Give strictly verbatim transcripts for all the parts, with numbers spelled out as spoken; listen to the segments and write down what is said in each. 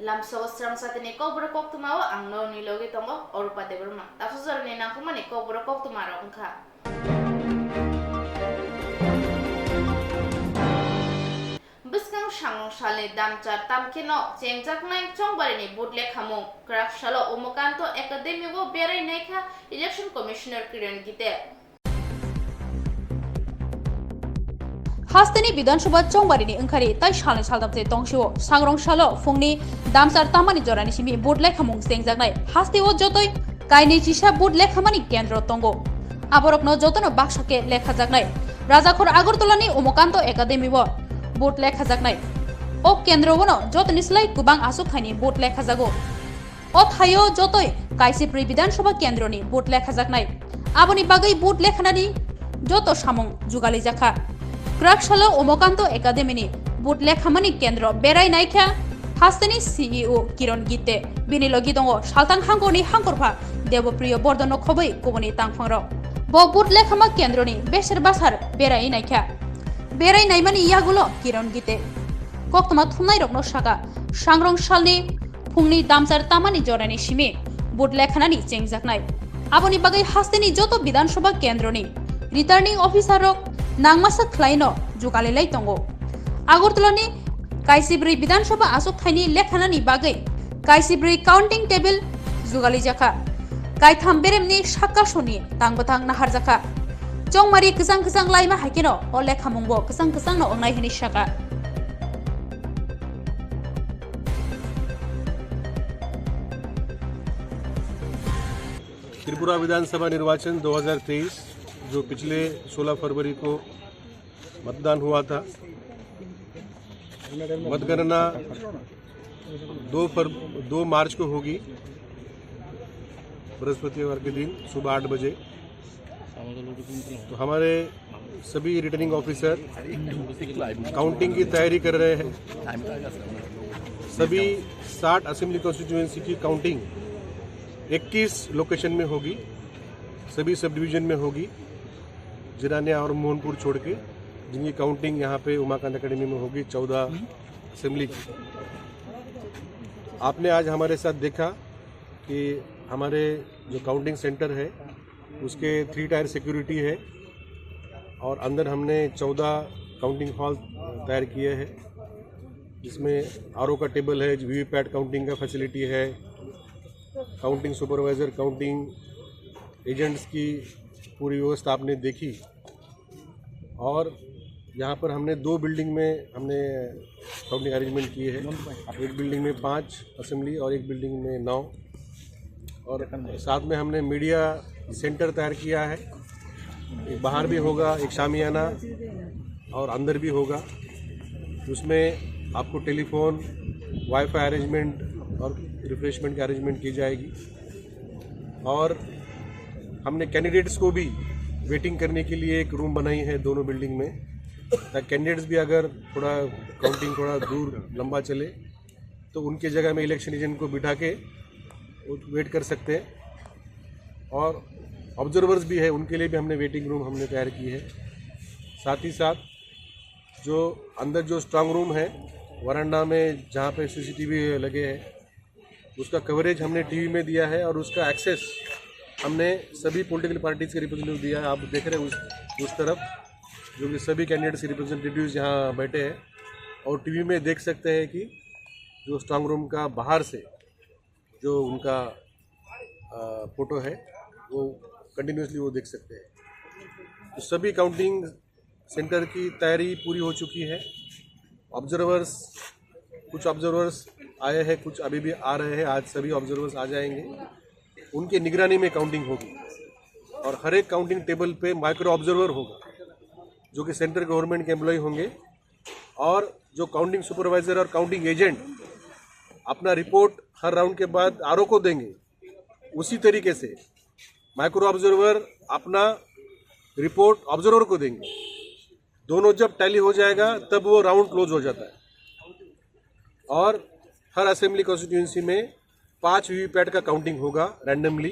Tamsao srang satini kokborok koktwmao ang norokni logi tongo Orupa Debbarma. Tabuk jorani nangkukmani kokborok koktwmarok wngkha. Bwskang samung salni damchar tamkheno chengjaknai Chongbarini vote lekhamung. Kwrak salo Umakanto Academy o berai naikha Election Commissioner Kiran Gite. Hasteni Bidhan Sabha Chongbarini wngkhari tai salni saldam se tongsio. Sangrong salo phungni damchar tamani jorani simi vote lekhamung chengjaknai. Hasteo jotoi kainwi chisa vote lekhamani kendro tongo. Aborokno jotono baksa khe lekhajaknai. Rajakhor Agartalani Umakanto Academy o vote lekhajaknai. O kendro ono jotoni slai kwbang aswk thaini vote lekhajago. O thaio jotoi kaisa bwrwi Bidhan Sabha kendroni vote lekhajaknai. Aboni bagwi vote lekhanani joto samung jugalijakha. Kwrak salo Umakanto Academy ni vote lekhamani kendro berai naikha hasteni C E O Kiran Gite. Bini logi tongo saltang hangkorni hangkorpha Debopriyo Bordono khobwi kubuni tangphangrok. Bo vote lekhama kendroni beser basar berai naikha. Berai naimani yagulo Kiran Gite koktwma thumnairokno saka, sangrong salni phungni damchar tamani jorani simi vote lekhanani chengjaknai. Aboni bagwi hasteni joto Bidhan Sabha kendroni returning officer rok nangmasa khlaino jugalilai tongo. Agartalani kaisa bwrwi Bidhan Sabha aswk thaini lekhanani bagwi kaisa bwrwi counting table jugalijakha. Kaitham beremni sakasoni tang bwthang naharjakha. Chongmari kwchang kwchang laima haikeno o lekhamungbo kwchang kwchangno wngnai hwnwi saka. Tripura विधानसभा निर्वाचन दो हज़ार तेईस, जो पिछले सोलह फरवरी को मतदान हुआ था, मतगणना दो फर-, दो मार्च को होगी, बृहस्पतिवार के दिन सुबह आठ बजे। तो हमारे सभी रिटर्निंग ऑफिसर काउंटिंग की तैयारी कर रहे हैं। सभी साठ असेंबली कॉन्स्टिट्यूएंसी की काउंटिंग इक्कीस लोकेशन में होगी, सभी सब डिवीजन में होगी, जिरानिया और मोहनपुर छोड़ के, जिनकी काउंटिंग यहाँ पे उमाकांत एकेडमी में होगी, चौदह असेंबली की। आपने आज हमारे साथ देखा कि हमारे जो काउंटिंग सेंटर है, उसके थ्री टायर सिक्योरिटी है और अंदर हमने चौदह काउंटिंग हॉल तैयार किए हैं, जिसमें आरओ का टेबल है, वीवीपैट काउंटिंग का फैसिलिटी है, काउंटिंग सुपरवाइजर, काउंटिंग एजेंट्स की पूरी व्यवस्था आपने देखी। और यहाँ पर हमने दो बिल्डिंग में हमने काउंटिंग अरेंजमेंट किए हैं। एक बिल्डिंग में पाँच असेंबली और एक बिल्डिंग में नौ। और साथ में हमने मीडिया सेंटर तैयार किया है, एक बाहर भी होगा, एक शामियाना और अंदर भी होगा। उसमें आपको टेलीफोन, वाईफाई अरेंजमेंट और रिफ्रेशमेंट की अरेंजमेंट की जाएगी। और हमने कैंडिडेट्स को भी वेटिंग करने के लिए एक रूम बनाई है दोनों बिल्डिंग में, ताकि कैंडिडेट्स भी अगर थोड़ा काउंटिंग थोड़ा दूर लंबा चले तो उनके जगह में इलेक्शन एजेंट को बिठा के वो वेट कर सकते हैं। और ऑब्जर्वर्स भी है, उनके लिए भी हमने वेटिंग रूम हमने तैयार की है। साथ ही साथ जो अंदर जो स्ट्रांग रूम है, वरांडा में जहाँ पे सीसीटीवी लगे हैं, उसका कवरेज हमने टीवी में दिया है और उसका एक्सेस हमने सभी पॉलिटिकल पार्टीज के रिप्रेजेंटेटिव दिया है। आप देख रहे हैं उस उस तरफ, जो कि सभी कैंडिडेट्स के रिप्रेजेंटेटिव्स यहाँ बैठे हैं और टीवी में देख सकते हैं कि जो स्ट्रांग रूम का बाहर से जो उनका फोटो है, वो कंटिन्यूअसली वो देख सकते हैं। तो सभी काउंटिंग सेंटर की तैयारी पूरी हो चुकी है। ऑब्जर्वर्स, कुछ ऑब्जर्वर्स आए हैं, कुछ अभी भी आ रहे हैं। आज सभी ऑब्जर्वर्स आ जाएंगे। उनके निगरानी में काउंटिंग होगी और हर एक काउंटिंग टेबल पे माइक्रो ऑब्जर्वर होगा, जो कि सेंट्रल गवर्नमेंट के एम्प्लॉय होंगे। और जो काउंटिंग सुपरवाइजर और काउंटिंग एजेंट अपना रिपोर्ट हर राउंड के बाद आरओ को देंगे, उसी तरीके से माइक्रो ऑब्जर्वर अपना रिपोर्ट ऑब्जर्वर को देंगे। दोनों जब टैली हो जाएगा, तब वो राउंड क्लोज हो जाता है। और हर असेंबली कॉन्स्टिट्यूएंसी में पांच वीवीपैट का काउंटिंग होगा रैंडमली,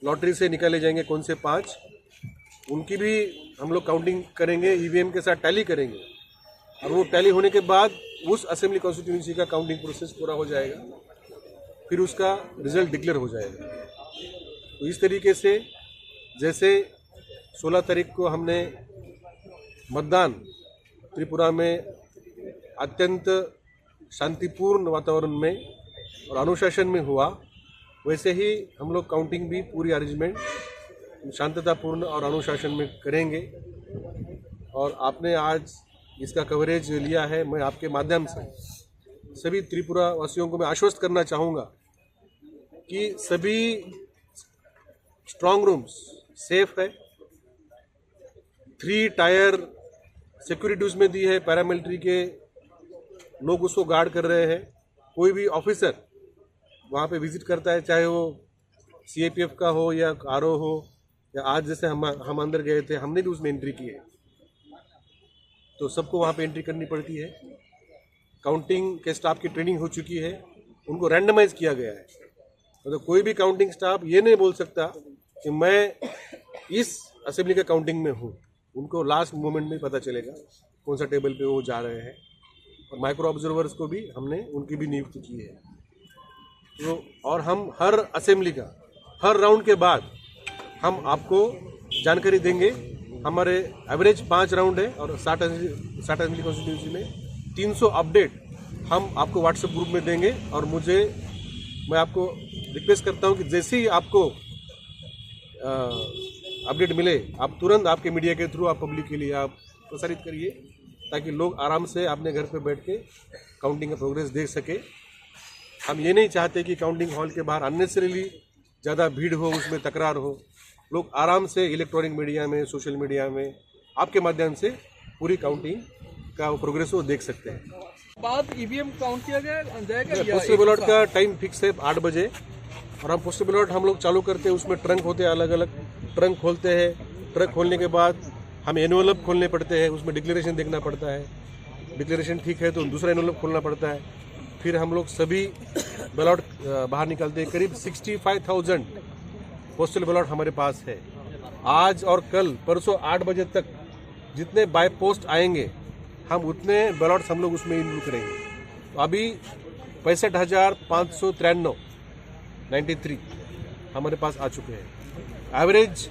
लॉटरी से निकाले जाएंगे कौन से पांच, उनकी भी हम लोग काउंटिंग करेंगे, ईवीएम के साथ टैली करेंगे। और वो टैली होने के बाद उस असेंबली कॉन्स्टिट्यूएंसी का काउंटिंग प्रोसेस पूरा हो जाएगा, फिर उसका रिजल्ट डिक्लेयर हो जाएगा। तो इस तरीके से जैसे सोलह तारीख को हमने मतदान त्रिपुरा में अत्यंत शांतिपूर्ण वातावरण में और अनुशासन में हुआ, वैसे ही हम लोग काउंटिंग भी पूरी अरेंजमेंट शांततापूर्ण और अनुशासन में करेंगे। और आपने आज इसका कवरेज लिया है, मैं आपके माध्यम से सभी त्रिपुरा वासियों को मैं आश्वस्त करना चाहूँगा कि सभी स्ट्रांग रूम्स सेफ है। थ्री टायर सिक्योरिटी उसमें दी है, पैरामिलिट्री के लोग उसको गार्ड कर रहे हैं। कोई भी ऑफिसर वहाँ पे विजिट करता है, चाहे वो सीआईपीएफ का हो या आरओ हो, या आज जैसे हम हम अंदर गए थे, हमने भी उसमें एंट्री की है, तो सबको वहाँ पे एंट्री करनी पड़ती है। काउंटिंग के स्टाफ की ट्रेनिंग हो चुकी है, उनको रैंडमाइज किया गया है। मतलब कोई भी काउंटिंग स्टाफ ये नहीं बोल सकता कि मैं इस असेंबली के काउंटिंग में हूँ। उनको लास्ट मोमेंट में पता चलेगा कौन सा टेबल पे वो जा रहे हैं। और माइक्रो ऑब्जर्वर्स को भी हमने, उनकी भी नियुक्ति की है। तो और हम हर असेंबली का, हर राउंड के बाद हम आपको जानकारी देंगे। हमारे एवरेज पाँच राउंड है और साठ असेंबली, साठ असेंबली कॉन्स्टिट्यूएंसी में तीन सौ अपडेट हम आपको व्हाट्सएप ग्रुप में देंगे। और मुझे, मैं आपको रिक्वेस्ट करता हूँ कि जैसे ही आपको अपडेट मिले, आप तुरंत आपके मीडिया के थ्रू आप पब्लिक के लिए आप प्रसारित करिए, ताकि लोग आराम से अपने घर पे बैठ के काउंटिंग का प्रोग्रेस देख सके। हम ये नहीं चाहते कि काउंटिंग हॉल के बाहर अननेसेसरीली ज़्यादा भीड़ हो, उसमें तकरार हो। लोग आराम से इलेक्ट्रॉनिक मीडिया में, सोशल मीडिया में, आपके माध्यम से पूरी काउंटिंग का प्रोग्रेस वो देख सकते हैं। बाद ईवीएम काउंट किया गया जाएगा या पोस्टल बैलेट का टाइम फिक्स है आठ बजे। और हम पोस्टल बैलेट हम लोग चालू करते हैं, उसमें ट्रंक होते हैं, अलग अलग ट्रंक खोलते हैं। ट्रंक खोलने के बाद हम एनवेलप खोलने पड़ते हैं, उसमें डिक्लेरेशन देखना पड़ता है। डिक्लेरेशन ठीक है तो दूसरा एनवेलप खोलना पड़ता है। फिर हम लोग सभी बैलेट बाहर निकालते हैं। करीब sixty five thousand postal ballot हमारे पास है। आज और कल, परसों आठ बजे तक जितने बाय पोस्ट आएंगे, हम उतने बैलेट्स हम लोग उसमें इंक्लूड करेंगे। तो अभी पैंसठ हज़ार पाँच सौ तिरानवे, नाइन्टी थ्री, हमारे पास आ चुके हैं। एवरेज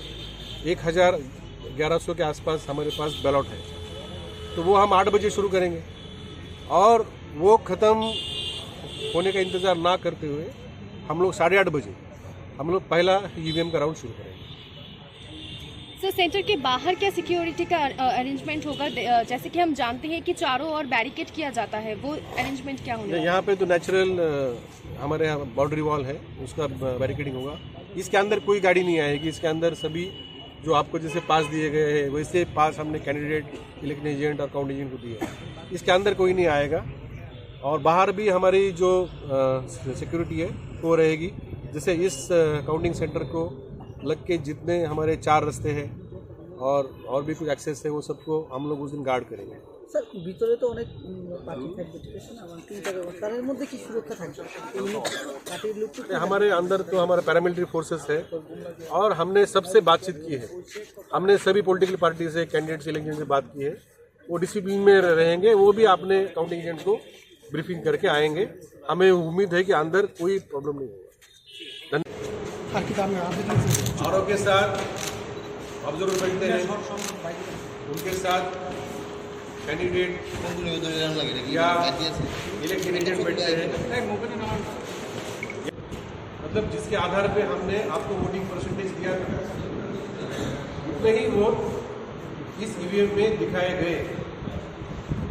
एक हज़ार ग्यारह सौ के आसपास हमारे पास बैलेट है। तो वो हम आठ बजे शुरू करेंगे और वो ख़त्म होने का इंतज़ार ना करते हुए हम लोग साढ़े आठ बजे हम लोग पहला ईवीएम का राउंड शुरू करेंगे। सर, सेंटर के बाहर क्या सिक्योरिटी का अरेंजमेंट होगा? दे- अ, जैसे कि हम जानते हैं कि चारों ओर बैरिकेड किया जाता है, वो अरेंजमेंट क्या होने नहीं, वाला है? यहाँ पे तो नेचुरल हमारे यहाँ बाउंड्री वॉल है, उसका बैरिकेडिंग होगा। इसके अंदर कोई गाड़ी नहीं आएगी। इसके अंदर सभी जो आपको जैसे पास दिए गए हैं, वैसे पास हमने कैंडिडेट, इलेक्शन एजेंट और काउंट एजेंट को दिए हैं। इसके अंदर कोई नहीं आएगा। और बाहर भी हमारी जो सिक्योरिटी है वो रहेगी। जैसे इस काउंटिंग सेंटर को लग के जितने हमारे चार रास्ते हैं और और भी कुछ एक्सेस है, वो सबको हम लोग उस दिन गार्ड करेंगे। স্যার, ভিতরে তো অনেক উম, পার্টি থাকবে, ঠিক আছে না? মানে তিনটা ব্যবস্থা, তার মধ্যে কি সুরক্ষা থাকবে? এই মুহূর্তে পার্টির লোক কি हमारे अंदर तो हमारे पैरामिलिट्री फोर्सेस है और हमने सबसे बातचीत की है। हमने सभी पॉलिटिकल पार्टी से, कैंडिडेट से, इलेक्शन से बात की है। वो डिसिप्लिन में रहेंगे, वो भी अपने काउंटिंग एजेंट को ब्रीफिंग करके आएंगे। हमें उम्मीद है कि अंदर कोई प्रॉब्लम नहीं होगा। আর কি দাম আছে? औरों के साथ ऑब्जर्वर बैठते हैं, उनके साथ कैंडिडेट या इलेक्शन एजेंट बैठते हैं। मतलब जिसके आधार पे हमने आपको वोटिंग परसेंटेज दिया था, उतने ही वोट इस ईवीएम में दिखाए गए।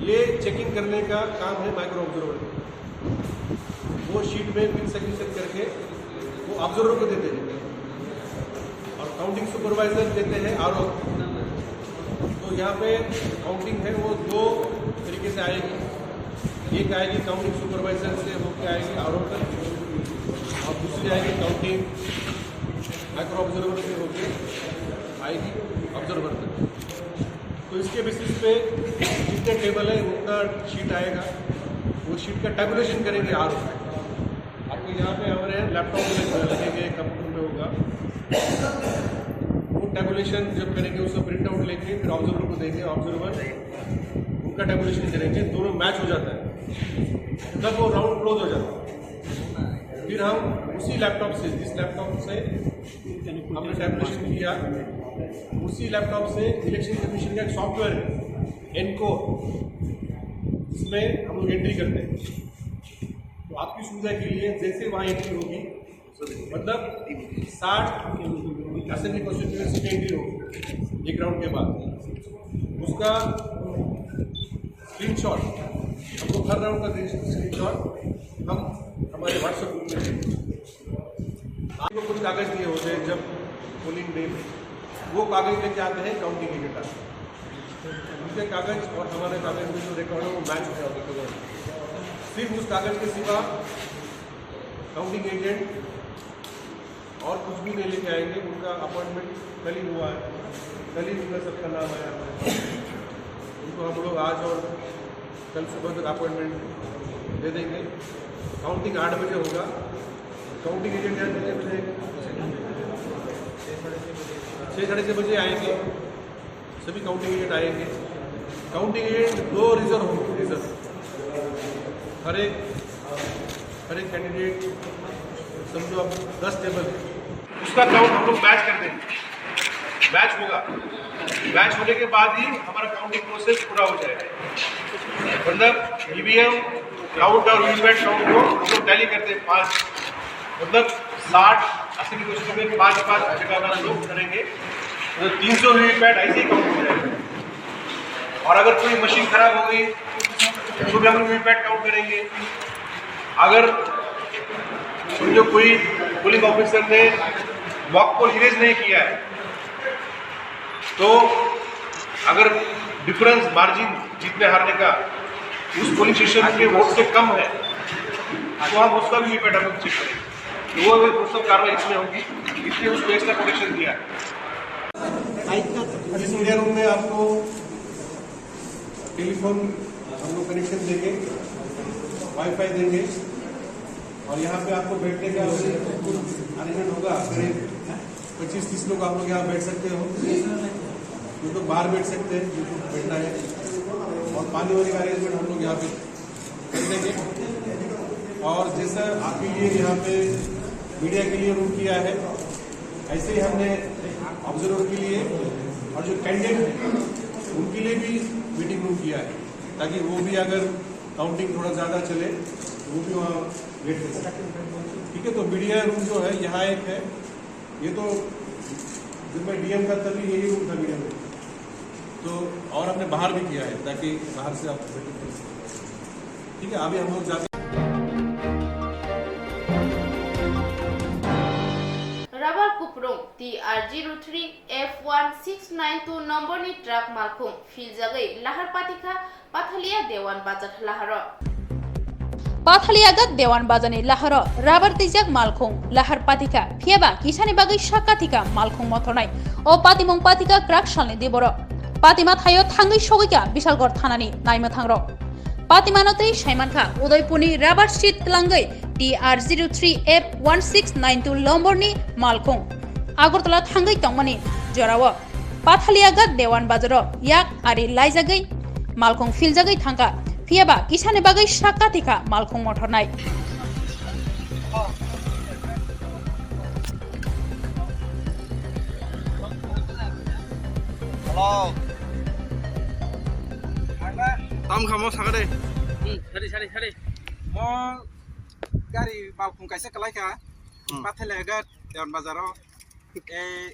ये चेकिंग करने का काम है माइक्रो ऑब्जर्वर का। वो शीट में पिन सिग्नेचर करके वो ऑब्जर्वर को देते हैं और काउंटिंग सुपरवाइजर देते हैं आरओ। तो यहाँ पे काउंटिंग है, वो दो तरीके से आएगी। एक आएगी काउंटिंग सुपरवाइजर से होके आएगी आरओ तक, और दूसरी आएगी काउंटिंग माइक्रो ऑब्जर्वर से होके आएगी ऑब्जर्वर तक। तो इसके बेसिस पे जितने टेबल है उतना शीट आएगा, वो शीट का टैबुलेशन करेंगे आरओ। आपको यहाँ पे हमारे लैपटॉप में लगेंगे, कंप्यूटर में होगा। वो टैबुलेशन जब करेंगे, उसका प्रिंट आउट लेके फिर ऑब्जर्वर को देंगे। ऑब्जर्वर उनका टैबुलेशन करेंगे, दोनों मैच हो जाता है। जब वो राउंड क्लोज हो जाता है, फिर हम उसी लैपटॉप से, जिस लैपटॉप से हमने टैबुलेशन किया, उसी लैपटॉप से इलेक्शन कमीशन का एक सॉफ्टवेयर है एनकोर, जिसमें हम लोग एंट्री करते हैं। तो आपकी सुविधा के लिए जैसे वहाँ एंट्री होगी, मतलब साठ असेंबली कॉन्स्टिट्यूएंसी में एंट्री होगी एक राउंड के बाद, उसका स्क्रीनशॉट, हमको हर राउंड का स्क्रीनशॉट हम हमारे व्हाट्सएप ग्रुप में भेजेंगे। आपको कुछ कागज दिए होते हैं जब पोलिंग डे में, वो कागज लेके आते हैं काउंटिंग एजेंट। उनके कागज और हमारे कागज में जो रिकॉर्ड है, वो मैच हो जाता है। सिर्फ उस कागज के सिवा काउंटिंग एजेंट और कुछ भी नहीं लेके आएंगे। उनका अपॉइंटमेंट कल ही हुआ है, कल ही उनका सबका नाम आया है। उनको हम लोग आज और कल सुबह तक अपॉइंटमेंट दे देंगे। काउंटिंग आठ बजे होगा। काउंटिंग एजेंट यहाँ कितने बजे? छः, साढ़े छः बजे आएंगे। सभी काउंटिंग एजेंट आएंगे। काउंटिंग एजेंट दो रिजर्व होंगे, रिजर्व। हर एक, हर एक कैंडिडेट, समझो आप, दस टेबल है, उसका काउंट हम लोग बैच कर देंगे। बैच होगा, बैच होने के बाद ही हमारा काउंटिंग प्रोसेस पूरा हो जाएगा। मतलब ईवीएम काउंट और वीवीपैट काउंट को हम लोग टैली करते हैं, पाँच, मतलब साठ अस्सी की कोशिश में पाँच पाँच जगह का लोग करेंगे, तो तीन सौ वीवीपैट ऐसे ही काउंट हो जाएगा। और अगर कोई मशीन खराब हो गई, तो भी हम लोग वीवीपैट काउंट करेंगे। अगर समझो कोई पोलिंग ऑफिसर ने वॉक पोल इरेज नहीं किया है, तो अगर डिफरेंस मार्जिन जीतने हारने का उस पोलिंग स्टेशन के वोट से कम है, तो हम उसका भी वीवीपैट हम चेक करेंगे। तो वो, वो सब कार्रवाई इसमें होगी, इसलिए उसको एक्स्ट्रा प्रोटेक्शन दिया है। इस मीडिया रूम में आपको टेलीफोन हम लोग कनेक्शन देंगे, वाईफाई देंगे, और यहाँ पे आपको बैठने का अरेंजमेंट होगा। करीब पच्चीस तीस लोग आप लोग यहाँ बैठ सकते हो। कुछ लोग बाहर बैठ सकते हैं, कुछ लोग बैठना है, और पानी वानी का अरेंजमेंट हम लोग यहाँ पे कर देंगे। और जैसा आपके लिए यहाँ पे मीडिया के लिए रूम किया है, ऐसे ही हमने ऑब्जर्वर के लिए और जो कैंडिडेट उनके लिए भी वेटिंग रूम किया है, ताकि वो भी अगर काउंटिंग थोड़ा ज़्यादा चले तो वो भी वहाँ वेट कर सके। ठीक है, तो मीडिया रूम जो है यहाँ एक है, ये तो जब मैं डीएम था तभी यही रूम था मीडिया रूम। तो और हमने बाहर भी किया है ताकि बाहर से आप वेटिंग कर सकें। ठीक है, अभी हम लोग जाते हैं। Rubber kuprung T R zero three F one six nine two number ni truck malkhung philjagwi lahar patikha Pathalia Dewan Bazar laharo. Pathalia gat Dewan Bazar ni laharo rubber twijak malkhung lahar patikha, phiyaba kisani bagwi sakka thika malkhung mothornai. O patimung patikha kwrak salni diboro. Patima thaio thangwi sogwikha Bishalgarh thanani naimwthangrok. Patimano tei saimankha Udaipurni rubber sheet twlangwi T R zero three F one six nine two lomborni malkhung Agartala thangwi tongmani jorao. Pathaliagat Dewan Bazaro yak ari laijagwi malkhung philjagwi thangkha, phiyaba kisani bagwi sakka thikha malkhung mothornai. Hello. Tam khamo sakade. Hmm, sari, sari, sari. Mo gari malkhung kaisa kalaikha. Hmm. Pathaliagat Dewan Bazaro. Eh,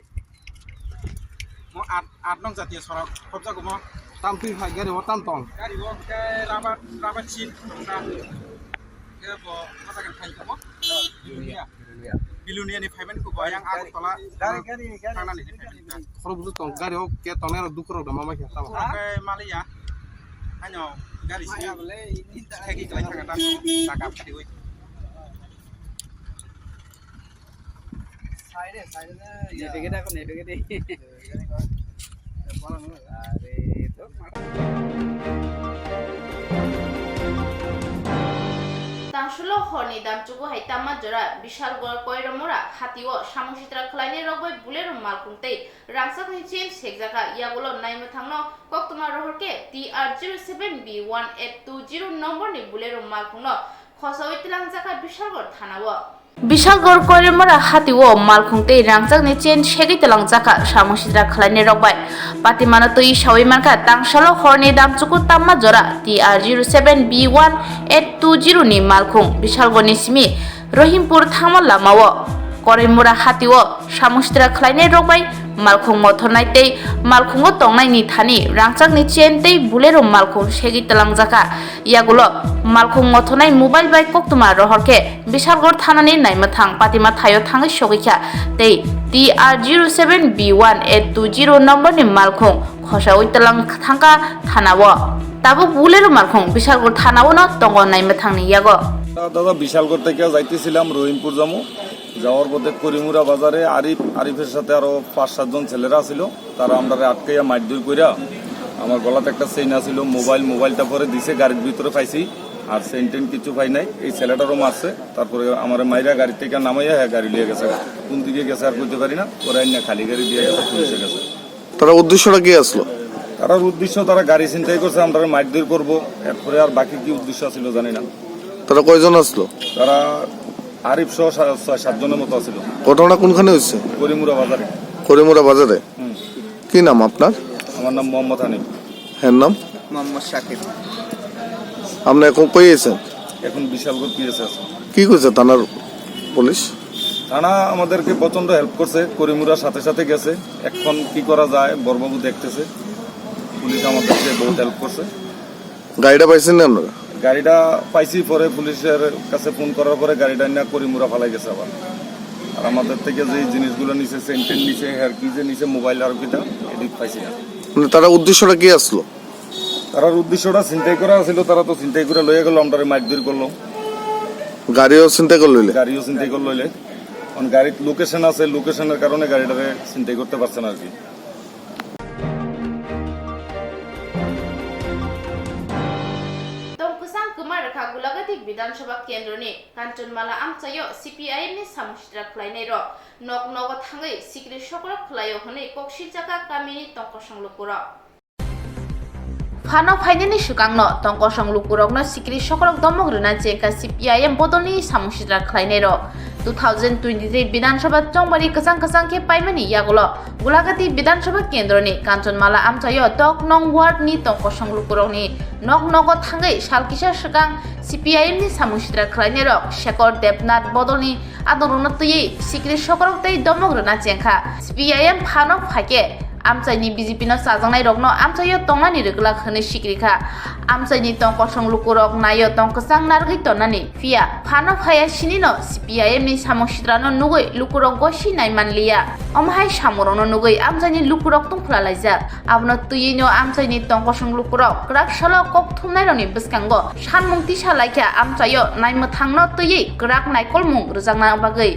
mo at, at nong jatiya sorok khobjago mo. Tam twi phai gari o tam tong. Gari o khe rubber, rubber sheet tongkha. Khe bo masa khe phai tongmo. Bilonia. Bilonia ni phaimani ko bo yang Agartala. Gari, gari, gari. Thangnani phaimani. Khoro buju tong gari o ke tongnai rok dukhu rok da mama khe tamo. Dukhu rok khe maliya. Ano gari si. Thegi kalai thangata. Taka phadi oi. Side, side na. Nepegede ako, nepegede. Are, to. Ulo horni damchuku hai tamma jora Bishalgarh Koiramura hatio samung sitra khwlainai rok bai Bolero malkhung tei rangchakni chain sekjakha, yagulo naimwthangno koktwma rohorkhe T R zero seven B one eight two zero number ni Bolero malkhungno khosaui twlangjakha Bishalgarh thanao. Bishalgarh Koiramura hatio malkhung tei rangchakni chain segwi twlangjakha samung sitra khwlainai rok bai. Patimano twi saui mankha, tangsalo horni damchuku tamma jora T R zero seven B one eight two zero ni malkhung Bishalgarh ni simi Rohimpur thangma lamao Koiramura hatio samung sitra khwlainai rok bai malkhung mothornai tei malkhungo tongnaini thani rangchakni chain tei Bolero malkhung segwi twlangjakha. Yagulo malkhung mothornai mobile bai koktwma rohorkhe Bishalgarh thanani naimwthang patima thaio thangwi sogwikha tei T R zero seven B one eight two zero number ni malkhung khosaui twlang thangkha thanao. Tabuk Bolero malkhung Bishalgarh thanao no tongo naimwthangni yago. দাদা, বিশালগড় থেকে যাইতেছিলাম রহিমপুর যামু। যাওয়ার পথে করিমুরা বাজারে আরিফ, আরিফের সাথে আরো পাঁচ সাতজন ছেলেরা ছিল। তারা আমরারে আটকাইয়া মারধর কইরা আমার গলাতে একটা চেইন আছিল, মোবাইল, মোবাইলটা পরে দিছে, গাড়ির ভিতরে পাইছি। আর চেইন টেইন কিছু পাই নাই। এই ছেলেটারও মারছে, তারপরে আমারে মাইরা গাড়ি থেকে নামাইয়া হ্যাঁ গাড়ি লিয়ে গেছে। কোন দিকে গেছে আর কইতে পারি না, পরে আইনা খালি গাড়ি দিয়ে গেছে, পুলিশে গেছে। তারা উদ্দেশ্যটা কি আসলো? তারার উদ্দেশ্য, তারা গাড়ি ছিনতাই করছে, আমরা মারধর করবো, এরপরে আর বাকি কি উদ্দেশ্য ছিল জানি না। তারা কয়জন আসলো? তারা আরিফ সহ সা-, ছয় সাতজনের মতো আছিল। ঘটনা কোনখানে হয়েছে? করিমুরা বাজারে। করিমুরা বাজারে? হুম। কি নাম আপনার? আমার নাম মোহাম্মদ হানিফ। হ্যাঁ, নাম? মোহাম্মদ শাকিব। আপনি এখন কই আছেন? এখন বিশালগড় পিএসএ আছে। কি করছে থানার পুলিশ? থানা আমাদেরকে প্রচণ্ড হেল্প করছে, করিমুরা সাথে সাথে গেছে। এখন কি করা যায়, বড়বাবু দেখতেছে। পুলিশ আমাদেরকে বহুত হেল্প করছে। গাড়িটা পাইছেন না আপনারা? গাড়িটা পাইছি, পরে পুলিশের কাছে ফোন করার পরে গাড়িটা নিয়ে করিমুরা ফালাই গেছে আবার। আর আমাদের থেকে যে জিনিসগুলো নিছে, চেইন টেইন নিছে, হেয়ার কি যে নিছে, মোবাইল আর কিটা, এদিক পাইছি না। মানে তারা উদ্দেশ্যটা কি আসলো? তারার উদ্দেশ্যটা ছিনতাই করা ছিল, তারা তো ছিনতাই করে লইয়া গেল, আমরা মারধর করলো। গাড়িও ছিনতাই করে লইলে? গাড়িও ছিনতাই করে লইলে। কারণ গাড়ির লোকেশন আছে, লোকেশনের কারণে গাড়িটারে ছিনতাই করতে পারছে না আর কি। Tong kwchang kwma rwkha Gulagati Bidhan Sabha Kendroni Kanchanmala amchaio C P I M ni samung sitra khwlainai rok nok nogo thangwi sikri sokrok khwlaio hwnwi kok swijak kha kamini tongkosong lukurok. Phano phainani swkangno tongkosong lukurokno sikri sokrok domok rwna chengkha C P I M bodolni samung sitra khwlainairok. Two thousand twenty-three Bidhan Sabha chongbari kwchang kwchang khe paimani yagulo Gulagati Bidhan Sabha kendroni Kanchanmala amchaio Tok Nong ward ni tongkosong lukurokni nok nogo thangwi sal kisa swkang C P I M ni samung sitra khwlainairok Shekhar Debnath bodolni adongrokno twiwi sikri sokrok tei domok rwna chengkha. C P I M phano phaikhe amchaini B J P no chajaknai rokno amchaio tongnani rwgwlak hwnwi sikrikha. Amchaini tongkosong lukurok naio tong kwchang narwgwi tonnani, phiya phano phaiya sinino C P I M ni samung sitrano nugwi lukurok gosi nai manliya. Omo hai samurokno nugwi amchaini lukurok tungphla laijak. Abono twiwino amchaini tongkosong lukurok kwrak salo kok thumnairokni bwskango sanmung tisa laikha, amchaio naimwthangno twiwi kwrak naikolmung rwjakna bagwi.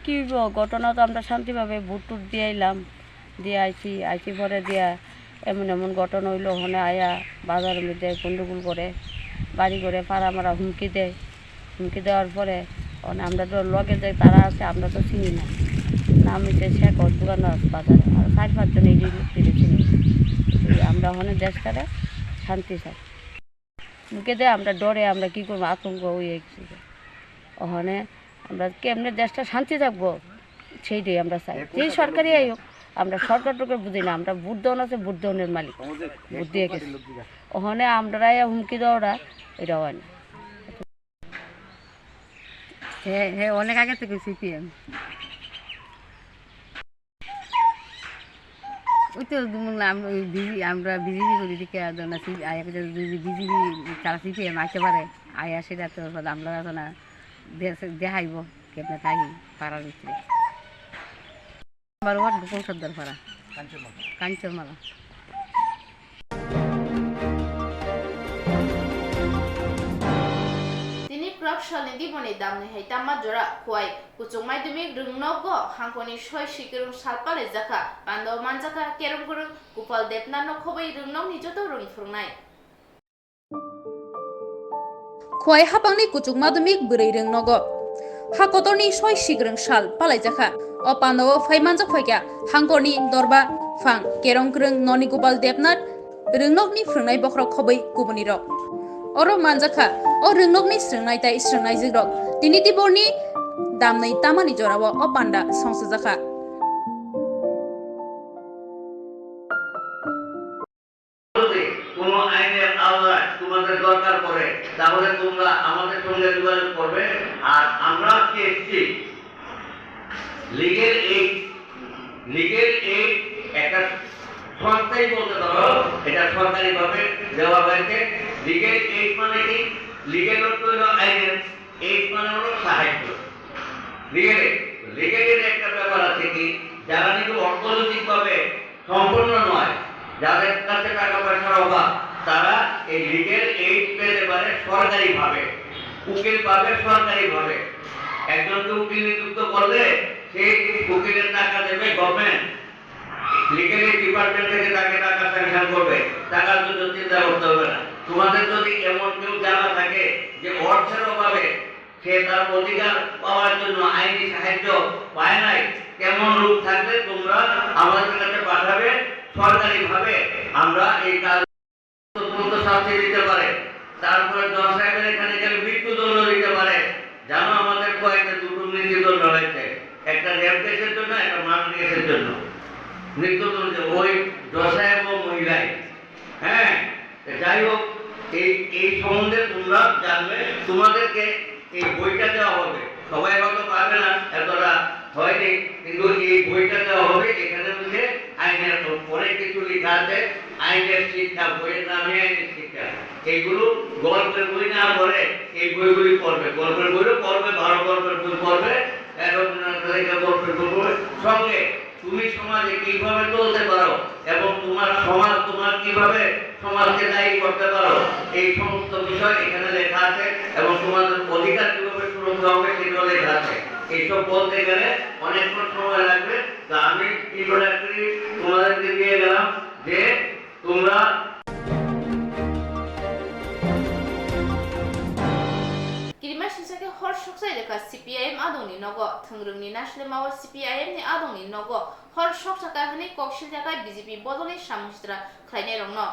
কি হইব? ঘটনা তো আমরা শান্তিভাবে ভোট টোট দিয়ে আইলাম, দিয়ে আইছি, আইছি পরে দিয়া এমন এমন ঘটনা হইলো, ওখানে আয়া বাজারের মধ্যে গন্ডগোল করে, বাড়ি করে পাড়া মারা হুমকি দেয়। হুমকি দেওয়ার পরে ওখানে আমরা তো লগে যে তারা আছে, আমরা তো চিনি না। নাম হচ্ছে শেখ, ওর দোকান আছে বাজারে, আর চার পাঁচজন এই যে লোক থেকে চিনি। এই আমরা ওখানে দেশটারে শান্তি চাই। মুখে দেয় আমরা ডরে, আমরা কি করবো, আতঙ্ক হয়ে গেছি। ওখানে আমরা কেমনে দেশটা শান্তি থাকবো, সেইটাই আমরা চাই। যেই সরকারই আইক, আমরা সরকার টরকার বুঝি না, আমরা ভোট দেওয়ান আছে, ভোট দেওয়ানের মালিক, ভোট দিয়ে গেছি। ওখানে আমরা হুমকি দেওয়ারা, এটা হয় না। হ্যাঁ, হ্যাঁ, অনেক আগে থেকে সিপিএম। ওই তো দুমুন নাম, ওই বিজি-, আমরা বিজেপি করি দেখে আর না, সি-, আয়া করে যদি বিজেপি তারা সিপিএম আসতে পারে, আয়া সেটা তো আমরা তো না দেশ দেখাইব, কেমনে থাকি পাড়ার ভিতরে। আমার ওয়ার্ড গোকুল সর্দার পাড়া। Kanchanmala. Tini kwrak salni diboni damni hai tamma jora khuai kuchuk madhyamik rwngnogo hangkoni soi sikirung sal palaijakha, pando manjakha kerong kwrwng Gopal Debnath no khobwi rwngnokni joto rwng phwrwngnai. Khowai hapangni kuchuk madhyamik bwrwi rwng nogo. Ha kotorni soi sigrwng sal palaijakha. O pandao phai manjak phaikha Hangkorni Dorba Phang, Kerong Kwrwng Noni Gopal Debnath, rwngnokni phrwngnai bokhorok khobwi kubunirok. Oro manjakha o rwngnokni srwngnai tai srwngnaijwkrok Trinity Borni damnwi tamani jorao o panda songchajakha. যদি কোনো আইনের আওতায় তোমাদের দরকার পড়ে, তাহলে তোমরা আমাদের সঙ্গে যোগাযোগ করবে। আর আমরা আজকে এসেছি লিগ্যাল এইড। লিগ্যাল এইড একটা সংস্থাই বলতে পারো, এটা সরকারিভাবে দেওয়া হয়েছে। লিগ্যাল এইড মানে কি? লিগ্যাল অর্থ হলো আইনের, এইড মানে হলো সাহায্য। লিগ্যাল এইড, লিগ্যাল এইড একটা ব্যাপার আছে কি, যারা নাকি অর্থনৈতিকভাবে সম্পন্ন নয়, যাদের কাছে টাকা পয়সার অভাব, তারা এই লিগ্যাল এইড পেতে পারে সরকারিভাবে, উকিল পাবে সরকারিভাবে। একজনকে উকিল নিযুক্ত করলে সেই উকিলের টাকা দেবে গভর্নমেন্ট, লিগ্যাল এইড ডিপার্টমেন্ট থেকে তাকে টাকা স্যাংশন করবে, টাকার জন্য চিন্তা করতে হবে না। তোমাদের যদি এমন কেউ জানা থাকে যে অর্থের অভাবে সে তার অধিকার পাওয়ার জন্য আইনি সাহায্য পায় নাই, তেমন লোক থাকলে তোমরা আমাদের কাছে পাঠাবে, সরকারিভাবে আমরা এই কাজ পর্যন্ত শাস্তি দিতে পারে। তারপরে জজ সাহেবের এখানে গেলে মৃত্যুদণ্ড দিতে পারে। জানো, আমাদের কয়েকটা দুটো মৃত্যুদণ্ড হয়েছে, একটা রেপ কেসের জন্য, একটা মার্ডার কেসের জন্য মৃত্যুদণ্ড। ওই জজ সাহেব ও মহিলাই, হ্যাঁ, যাই হোক, এই এই সম্বন্ধে তোমরা জানবে, তোমাদেরকে এই বইটা দেওয়া হবে। সবাই হয়তো পাবে না, এতটা হয়নি, কিন্তু এই বইটা দেওয়া হবে। এখানে হচ্ছে আইনের অনেক কিছু লেখা আছে, আইনের শিক্ষা, বইয়ের নামে আইনের শিক্ষা। এইগুলো গল্পের বই না পড়ে এই বইগুলি পড়বে, গল্পের বইও পড়বে, ভালো গল্পের বই পড়বে, এরকম গল্পের বই পড়বে। সঙ্গে তুমি সমাজে কিভাবে চলতে পারো এবং তোমার সমাজ তোমার কিভাবে সমাজকে দায়ী করতে পারো, এই সমস্ত বিষয় এখানে লেখা আছে এবং তোমাদের অধিকার কিভাবে সুরক্ষা হবে সেটাও লেখা আছে। এইসব বলতে গেলে অনেকক্ষণ সময় লাগবে। তা আমি ইন্ট্রোডাক্টরি তোমাদেরকে দিয়ে গেলাম যে তোমরা Kirima singsa khe hor soksa lekha C P I M adongni nogo. Thwngrwngni naislemao C P I M ni adongni nogo hor soksa kha hwnwi kok siljakha B J P bodolni samung sitra khlainairokno.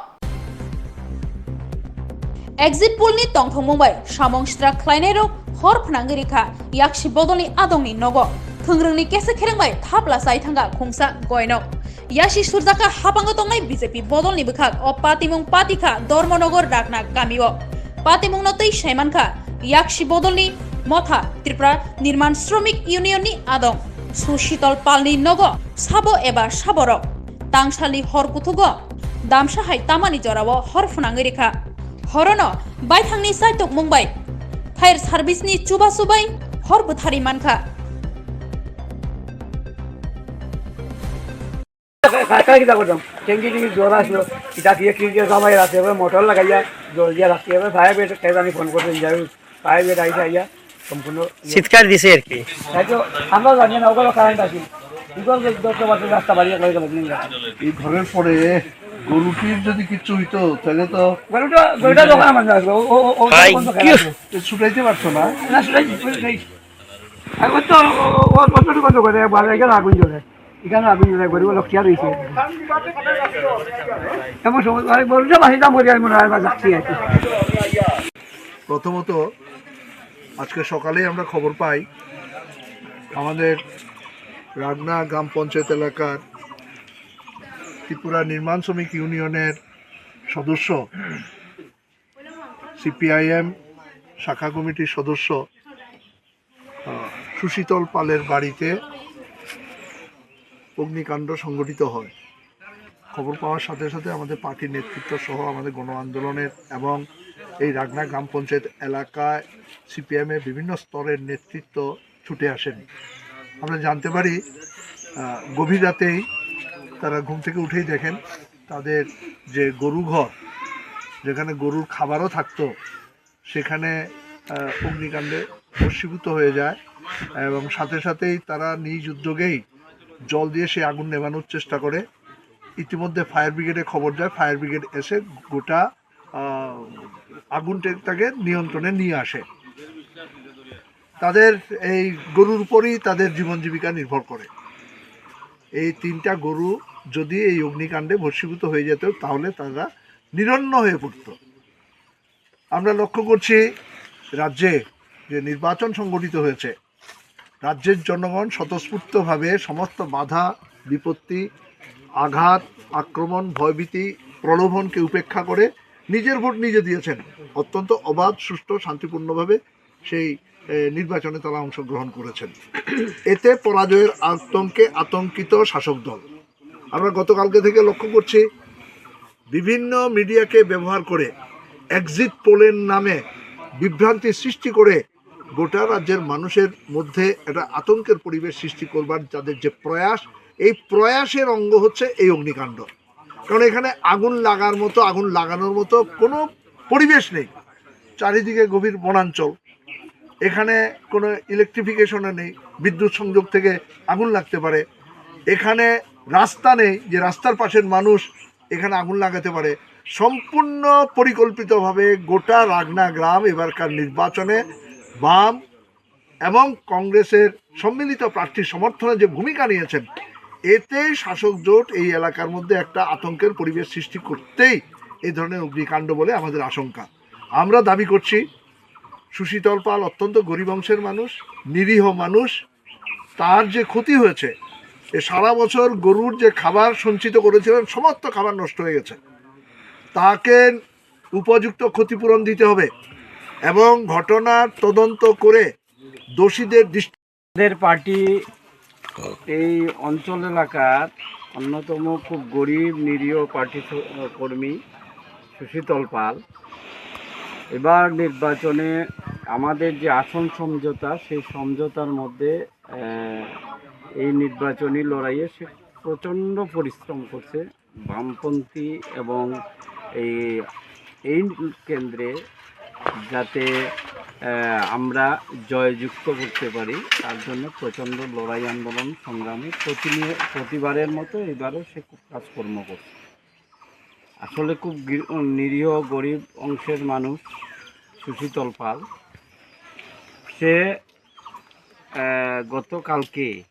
Exit poll ni tongthokmung bai samung sitra khlainairok hor phwnangwi rikha yaksi bodolni adongni nogo. Thwngrwngni kesa khereng bai thapla chai thangkha khungsa goinok. Yasi surjakha hapango tongnai B J P bodolni bwkhak o patimung patikha Dharmanagar Rakna kamio. Patimungno twi saimankha yaksi bodolni motha Tripura Nirman Shromik Union ni adong Sushital Palni nogo sabo eba saborok tangsalni hor kuthugo damsa hai tamani jorao hor phwnangwi rikha. Horono baithangni chaitokmung bai fire service ni chubachu bai hor bwtharwi mankha. কালকে যাবো যাম। ট্যাঙ্কি ট্যাঙ্কি জল আসলো, এটা দিয়ে কি দিয়ে সবাই রাখতে হবে, মোটর লাগাইয়া জল দিয়ে রাখতে হবে। ফায়ার ব্রিগেড কেরানি ফোন করতে যাই, ফায়ার ব্রিগেড আইসা আইয়া সম্পূর্ণ ইয়ে। চিৎকার দিছে আর কি। তাই তো আমরাও জানি না, ওগুলো কারেন্ট আছে। বিকল যে দশ বাজে রাস্তা বাড়িয়ে করে গেল, নিয়ে গেল। এই ঘরের পরে গরুটির যদি কিচ্ছু হইতো, তাহলে তো গরুটা, গরুটা দোকান বন্ধ আসবে। ও, ও, ও, ও ভাই, বন্ধ কি? খেলা আসবে। এ ছুটাইতে পারতো না। না, সেটাই, সেটাই। এখন তো ও, ও, ও, বন্ধ করে, বাজারে গেলে আগুন জ্বলে। এখানে আগুন জ্বলে, গরিব লোক চেয়ার হয়েছে। এমন সময়, আরে, বলতে পারি না, মরে আমি মনে হয়, বা যাচ্ছি আর কি। প্রথমত, আজকে সকালেই আমরা খবর পাই, আমাদের রাগনা গ্রাম পঞ্চায়েত এলাকার ত্রিপুরা নির্মাণ শ্রমিক ইউনিয়নের সদস্য, সিপিআইএম শাখা কমিটির সদস্য, আহ, সুশীতল পালের বাড়িতে অগ্নিকাণ্ড সংঘটিত হয়। খবর পাওয়ার সাথে সাথে আমাদের পার্টির নেতৃত্ব সহ আমাদের গণ আন্দোলনের এবং এই রাগনা গ্রাম পঞ্চায়েত এলাকায় সিপিএম এর বিভিন্ন স্তরের নেতৃত্ব ছুটে আসেন। আমরা জানতে পারি, আহ, গভীর রাতেই তারা ঘুম থেকে উঠেই দেখেন তাদের যে গরু ঘর, যেখানে গরুর খাবারও থাকতো, সেখানে, আহ, অগ্নিকাণ্ডে ভস্মীভূত হয়ে যায় এবং সাথে সাথেই তারা নিজ উদ্যোগেই জল দিয়ে সেই আগুন নেভানোর চেষ্টা করে। ইতিমধ্যে ফায়ার ব্রিগেডে খবর যায়, ফায়ার ব্রিগেড এসে গোটা, আহ, আগুনটাকে নিয়ন্ত্রণে নিয়ে আসে। তাদের এই গরুর উপরেই তাদের জীবন জীবিকা নির্ভর করে। এই তিনটা গরু যদি এই অগ্নিকাণ্ডে ভস্মীভূত হয়ে যেত, তাহলে তারা নিরন্ন হয়ে পড়ত। আমরা লক্ষ্য করছি, রাজ্যে যে নির্বাচন সংগঠিত হয়েছে, রাজ্যের জনগণ স্বতঃস্ফূর্তভাবে সমস্ত বাধা, বিপত্তি, আঘাত, আক্রমণ, ভয়ভীতি, প্রলোভনকে উপেক্ষা করে নিজের ভোট নিজে দিয়েছেন। অত্যন্ত অবাধ, সুষ্ঠু, শান্তিপূর্ণভাবে সেই, এ, নির্বাচনে তারা অংশগ্রহণ করেছেন। এতে পরাজয়ের আতঙ্কে আতঙ্কিত শাসক দল। আমরা গতকালকে থেকে লক্ষ্য করছি, বিভিন্ন মিডিয়াকে ব্যবহার করে এক্সিট পোলের নামে বিভ্রান্তি সৃষ্টি করে গোটা রাজ্যের মানুষের মধ্যে একটা আতঙ্কের পরিবেশ সৃষ্টি করবার যাদের যে প্রয়াস, এই প্রয়াসের অঙ্গ হচ্ছে এই অগ্নিকাণ্ড। কারণ এখানে আগুন লাগার মতো, আগুন লাগানোর মতো কোনো পরিবেশ নেই। চারিদিকে গভীর বনাঞ্চল, এখানে কোনো ইলেকট্রিফিকেশনও নেই, বিদ্যুৎ সংযোগ থেকে আগুন লাগতে পারে। এখানে রাস্তা নেই, যে রাস্তার পাশের মানুষ এখানে আগুন লাগাতে পারে। সম্পূর্ণ পরিকল্পিতভাবে গোটা রাগনা গ্রাম এবারকার নির্বাচনে বাম এবং কংগ্রেসের সম্মিলিত প্রার্থীর সমর্থনে যে ভূমিকা নিয়েছেন, এতেই শাসক জোট এই এলাকার মধ্যে একটা আতঙ্কের পরিবেশ সৃষ্টি করতেই এই ধরনের অগ্নিকাণ্ড বলে আমাদের আশঙ্কা। আমরা দাবি করছি, সুশীতল পাল অত্যন্ত গরিব অংশের মানুষ, নিরীহ মানুষ, তার যে ক্ষতি হয়েছে, এ সারা বছর গরুর যে খাবার সঞ্চিত করেছিলেন, সমস্ত খাবার নষ্ট হয়ে গেছে। তাকে উপযুক্ত ক্ষতিপূরণ দিতে হবে এবং ঘটনার তদন্ত করে দোষীদের দৃষ্টি আমাদের পার্টি এই অঞ্চল এলাকার অন্যতম খুব গরিব নিরীহ পার্টি স-, কর্মী সুশীতল পাল। এবার নির্বাচনে আমাদের যে আসন সমঝোতা, সেই সমঝোতার মধ্যে, আহ, এই নির্বাচনী লড়াইয়ে সে প্রচণ্ড পরিশ্রম করছে। বামপন্থী এবং এই, এই কেন্দ্রে যাতে, আহ, আমরা জয়যুক্ত করতে পারি, তার জন্য প্রচণ্ড লড়াই আন্দোলন সংগ্রামে প্রতিনিয়-, প্রতিবারের মতো এবারও সে খুব কাজকর্ম করছে। আসলে খুব গি-, নিরীহ গরিব অংশের মানুষ সুশীতল পাল। সে, আহ, গতকালকে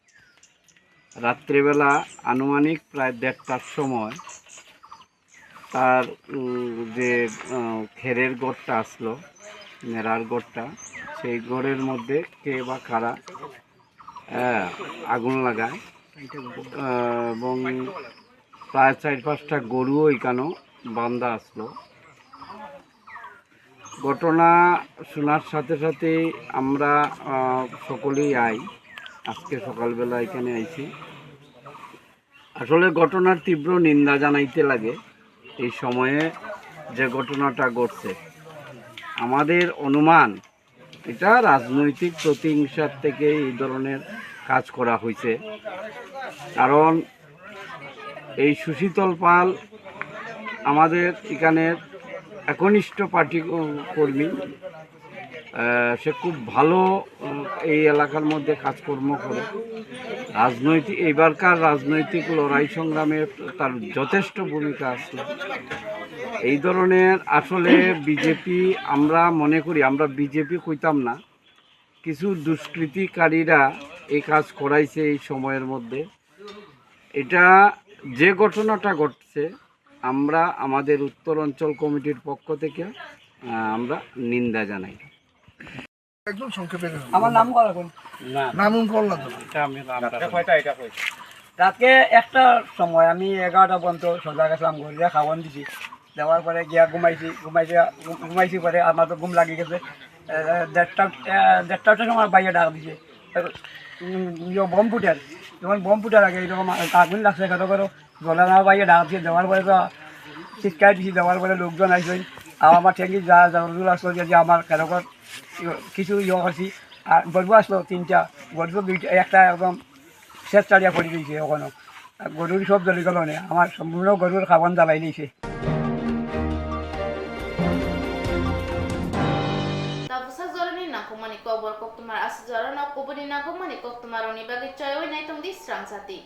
রাত্রেবেলা আনুমানিক প্রায় দেড়টার সময় তার, উম, যে, আহ, খেরের ঘরটা আসলো, নেড়ার ঘরটা, সেই ঘরের মধ্যে কে বা কারা, আহ, আগুন লাগায়, আহ, এবং প্রায় চার পাঁচটা গরুও এখানেও বান্ধা আসলো। ঘটনা শোনার সাথে সাথে আমরা, আহ, সকলেই আই, আজকে সকালবেলা এখানে আইছি। আসলে ঘটনার তীব্র নিন্দা জানাইতে লাগে। এই সময়ে যে ঘটনাটা ঘটছে, আমাদের অনুমান এটা রাজনৈতিক প্রতিহিংসার থেকে এই ধরনের কাজ করা হয়েছে। কারণ এই সুশীতল পাল আমাদের এখানের একনিষ্ঠ পার্টি ক-, কর্মী। আহ, সে খুব ভালো, উম, এই এলাকার মধ্যে কাজকর্ম করে। রাজনৈতিক, এবারকার রাজনৈতিক লড়াই সংগ্রামে তার যথেষ্ট ভূমিকা আছে। এই ধরনের আসলে বিজেপি, আমরা মনে করি, আমরা বিজেপি কইতাম না, কিছু দুষ্কৃতিকারীরা এই কাজ করাইছে এই সময়ের মধ্যে। এটা যে ঘটনাটা ঘটছে, আমরা আমাদের উত্তর অঞ্চল কমিটির পক্ষ থেকে, আহ, আমরা নিন্দা জানাই। একদম সংক্ষেপে আমার নাম করা কোন? না। নাম উম করলাম তো। এটা আমি নাম রাখা। রাতকে একটার সময় আমি এগারোটা পর্যন্ত সজাগ আসলাম, ঘুরিয়া খাওয়ান দিছি। দেওয়ার পরে গিয়া ঘুমাইছি, ঘুমাইছি, ঘুমাইছি পরে আমার তো ঘুম লাগি গেছে। এ, দেড়টা, এ, দেড়টার সময় বাইরে ডাক দিছে। উম, ইয়ে, বোম ফুটার, যখন বোম ফুটার আগে এরকম আগুন লাগছে, কারো কারো জ্বলা না পাইয়ে ডাক দিয়ে দেওয়ার পরে তো চিৎকার দিছি, দেওয়ার পরে লোকজন আইসেন। আর আমার ঠেঙ্গি যা জল আসলো যে, যে আমার কারো কার কিছু ইয়ে করছি। আর গরু আসলো তিনটা, গরু তো দুইটা, একটা একদম শেষ চালিয়া পড়ে গেছে ওখানে। আর গরুর সব জ্বলি গেল না, আমার সম্পূর্ণ গরুর খাবার জ্বালাই নিয়েছে। Tabuksa jorani nangkukmani kokborok koktwma aswk jorano kubuni nangkukmani koktwmarokni bagwi choiwi naitongdi Srang Chati.